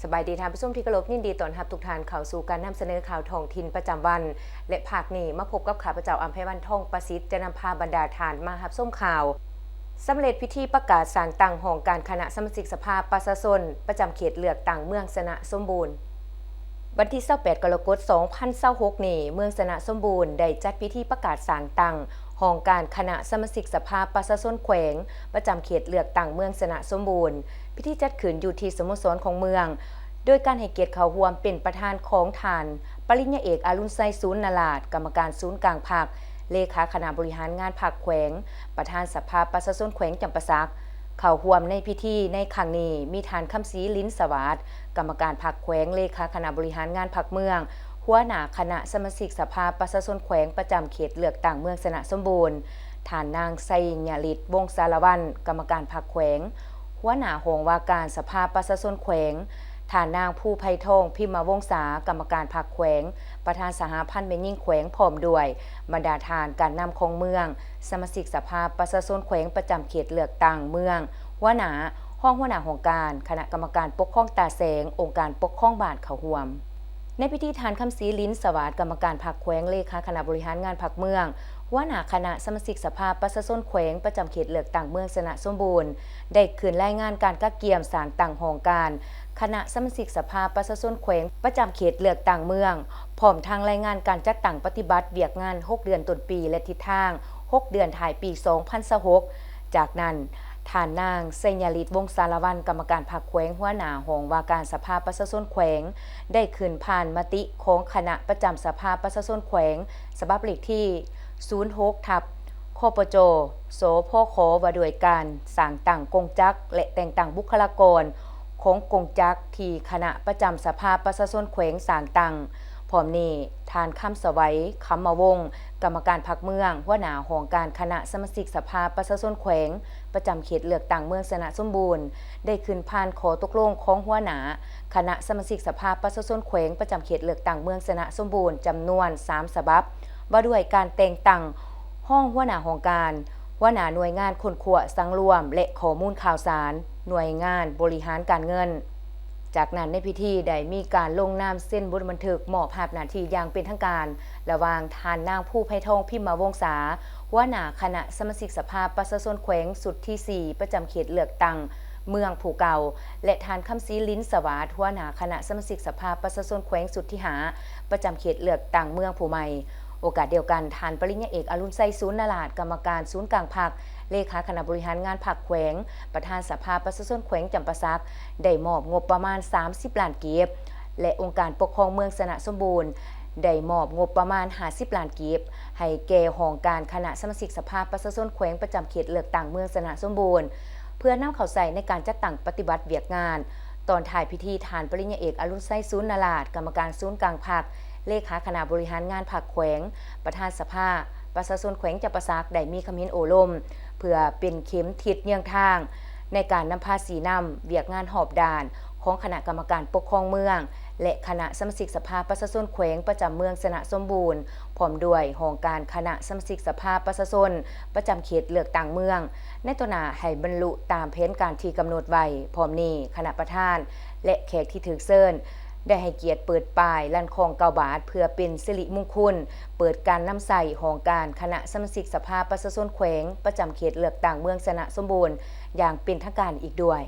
ສະບາຍດີທ່ານຜູ້ຊົມທີ່ເຄົາລົບ, ຍິນດີຕ້ອນຮັບທຸກທ່ານເຂົ້າສູ່ການນຳສະເໜີຂ່າວທ້ອງຖິ່ນປະຈຳວັນ ແລະ ພາກນີ້ມາພົບກັບຂ້າພະເຈົ້າ ອຳໄພວັນ ທອງປະສິດ ຈະນຳພາບັນດາທ່ານມາຮັບຊົມຂ່າວ. ສຳເລັດພິທີປະກາດສ້າງຕັ້ງຫ້ອງການຄະນະສະມາຊິກສະພາປະຊາຊົນປະຈຳເຂດເລືອກຕັ້ງເມືອງຊະນະສົມບູນ. ວັນທີຊາວແປດ ກໍລະກົດ ສອງພັນຊາວຫົກນີ້, ເມືອງຊະນະສົມບູນໄດ້ຈັດພິທີປະກາດສ້າງຕັ້ງຫ້ອງການຄະນະສະມາຊິກສະພາປະຊາຊົນແຂວງ ປະຈຳເຂດເລືອກຕັ້ງເມືອງຊະນະສົມບູນ. ພິທີຈັດຂຶ້ນຢູ່ທີ່ສະໂມສອນຂອງເມືອງ, ໂດຍການໃຫ້ກຽດເຂົ້າຮ່ວມເປັນປະທານຂອງທ່ານ ປະລິນຍາເອກ ອາລຸນໄຊ ສູນນາລາດ, ກຳມະການສູນກາງພັກ, ເລຂາຄະນະບໍລິຫານງານພັກແຂວງ, ປະທານສະພາປະຊາຊົນແຂວງຈຳປາສັກ. ເຂົ້າຮ່ວມໃນພິທີໃນຄັ້ງນີ້ມີທ່ານ ຄຳສີ ລິນສະຫວາດ, ກຳມະການພັກແຂວງ, ເລຂາຄະນະບໍລິຫານງານພັກເມືອງ, ຫົວໜ້າຄະນະສະມາຊິກສະພາປະຊາຊົນແຂວງປະຈຳເຂດເລືອກຕັ້ງເມືອງຊະນະສົມບູນ, ທ່ານນາງ ໄຊຍະລິດ ວົງສາລະວັນ, ກຳມະການພັກແຂວງ, ຫົວໜ້າຫ້ອງວ່າການສະພາປະຊາຊົນແຂວງ, ທ່ານນາງ ພູໄພທອງ ພິມມະວົງສາ, ກຳມະການພັກແຂວງ, ປະທານສະຫະພັນແມ່ຍິງແຂວງ, ພ້ອມດ້ວຍບັນດາທ່ານການນຳຂອງເມືອງ, ສະມາຊິກສະພາປະຊາຊົນແຂວງປະຈຳເຂດເລືອກຕັ້ງເມືອງ, ຫົວໜ້າ, ຮອງຫົວໜ້າຫ້ອງການ, ຄະນະກຳມະການປົກຄອງຕາແສງ, ອົງການປົກຄອງບ້ານເຂົ້າຮ່ວມ. ໃນພິທີ, ທ່ານ ຄຳສີ ລິນສະຫວາດ, ກຳມະການພັກແຂວງ, ເລຂາຄະນະບໍລິຫານງານພັກເມືອງ, ຫົວໜ້າຄະນະສະມາຊິກສະພາປະຊາຊົນແຂວງປະຈຳເຂດເລືອກຕັ້ງເມືອງຊະນະສົມບູນ ໄດ້ຂຶ້ນລາຍງານການກະກຽມສ້າງຕັ້ງຫ້ອງການຄະນະສະມາຊິກສະພາປະຊາຊົນແຂວງປະຈຳເຂດເລືອກຕັ້ງເມືອງ, ພ້ອມທັງລາຍງານການຈັດຕັ້ງປະຕິບັດວຽກງານຫົກເດືອນຕົ້ນປີ ແລະ ທິດທາງຫົກເດືອນທ້າຍປີສອງພັນຊາວຫົກ. ຈາກນັ້ນ, ທ່ານນາງ ໄຊຍະລິດ ວົງສາລະວັນ, ກຳມະການພັກແຂວງ, ຫົວໜ້າຫ້ອງວ່າການສະພາປະຊາຊົນແຂວງ ໄດ້ຂຶ້ນຜ່ານມະຕິຂອງຄະນະປະຈຳສະພາປະຊາຊົນແຂວງ ສະບັບເລກທີສູນຫົກ ທັບ ຄປຈ ສພຂ ວ່າດ້ວຍການສ້າງຕັ້ງກົງຈັກ ແລະ ແຕ່ງຕັ້ງບຸກຄະລາກອນຂອງກົງຈັກທີ່ຄະນະປະຈຳສະພາປະຊາຊົນແຂວງສ້າງຕັ້ງ. ພ້ອມນີ້, ທ່ານ ຄຳສະໄຫວ ຄຳມະວົງ, ກຳມະການພັກເມືອງ, ຫົວໜ້າຫ້ອງການຄະນະສະມາຊິກສະພາປະຊາຊົນແຂວງ ປະຈຳເຂດເລືອກຕັ້ງເມືອງຊະນະສົມບູນ ໄດ້ຂຶ້ນຜ່ານຂໍ້ຕົກລົງຂອງຫົວໜ້າຄະນະສະມາຊິກສະພາປະຊາຊົນແຂວງປະຈຳເຂດເລືອກຕັ້ງເມືອງຊະນະສົມບູນ ຈຳນວນສາມສະບັບ ວ່າດ້ວຍການແຕ່ງຕັ້ງຮອງຫົວໜ້າຫ້ອງການ, ຫົວໜ້າໜ່ວຍງານຄົ້ນຄວ້າສັງລວມ ແລະ ຂໍ້ມູນຂ່າວສານ, ໜ່ວຍງານບໍລິຫານການເງິນ. ຈາກນັ້ນໃນພິທີໄດ້ມີການລົງນາມເຊັນບົດບັນທຶກມອບອຳນາດໜ້າທີ່ຢ່າງເປັນທາງການ ລະຫວ່າງທ່ານນາງ ພູໄພທອງ ພິມມະວົງສາ, ຫົວໜ້າຄະນະສະມາຊິກສະພາປະຊາຊົນແຂວງຊຸດທີສີ່ ປະຈຳເຂດເລືອກຕັ້ງເມືອງຜູ້ເກົ່າ ແລະ ທ່ານ ຄຳສີ ລິນສະຫວາດ, ຫົວໜ້າຄະນະສະມາຊິກສະພາປະຊາຊົນແຂວງຊຸດທີຫ້າ ປະຈຳເຂດເລືອກຕັ້ງເມືອງຜູ້ໃໝ່. ໂອກາດດຽວກັນ, ທ່ານປະລິນຍາເອກ ອາລຸນໄຊ ສູນນາລາດ, ກຳມະການສູນກາງພັກ, ເລຂາຄະນະບໍລິຫານງານພັກແຂວງ, ປະທານສະພາປະຊາຊົນແຂວງຈຳປາສັກ ໄດ້ມອບງົບປະມານສາມສິບລ້ານກີບ ແລະ ອົງການປົກຄອງເມືອງຊະນະສົມບູນ ໄດ້ມອບງົບປະມານຫ້າສິບລ້ານກີບ ໃຫ້ແກ່ຫ້ອງການຄະນະສະມາຊິກສະພາປະຊາຊົນແຂວງປະຈຳເຂດເລືອກຕັ້ງເມືອງຊະນະສົມບູນ ເພື່ອນຳເຂົ້າໃຊ້ໃນການຈັດຕັ້ງປະຕິບັດວຽກງານ. ຕອນທ້າຍພິທີ, ທ່ານປະລິນຍາເອກ ອາລຸນໄຊ ສູນນາລາດ, ກຳມະການສູນກາງພັກ, ເລຂາຄະນະບໍລິຫານງານພັກແຂວງ, ປະທານສະພາປະຊາຊົນແຂວງຈຳປາສັກ ໄດ້ມີຄຳເຫັນໂອ້ລົມ ເພື່ອເປັນເຂັມທິດເຍືອງທາງໃນການນຳພາຊີ້ນຳວຽກງານຮອບດ້ານຂອງຄະນະກຳມະການປົກຄອງເມືອງ ແລະ ຄະນະສະມາຊິກສະພາປະຊາຊົນແຂວງປະຈຳເມືອງຊະນະສົມບູນ ພ້ອມດ້ວຍຫ້ອງການຄະນະສະມາຊິກສະພາປະຊາຊົນປະຈຳເຂດເລືອກຕັ້ງເມືອງ ໃນຕໍ່ໜ້າໃຫ້ບັນລຸຕາມແຜນການທີ່ກຳນົດໄວ້. ພ້ອມນີ້, ຄະນະປະທານ ແລະ ແຂກທີ່ຖືກເຊີນ ໄດ້ໃຫ້ກຽດເປີດປ້າຍລັນຄອງເກົ້າບາດ ເພື່ອເປັນສິລິມຸງຄຸນ ເປີດການນຳໃຊ້ຫ້ອງການຄະນະສະມາຊິກສະພາປະຊາຊົນແຂວງປະຈຳເຂດເລືອກຕັ້ງເມືອງຊະນະສົມບູນຢ່າງເປັນທາງການອີກດ້ວຍ.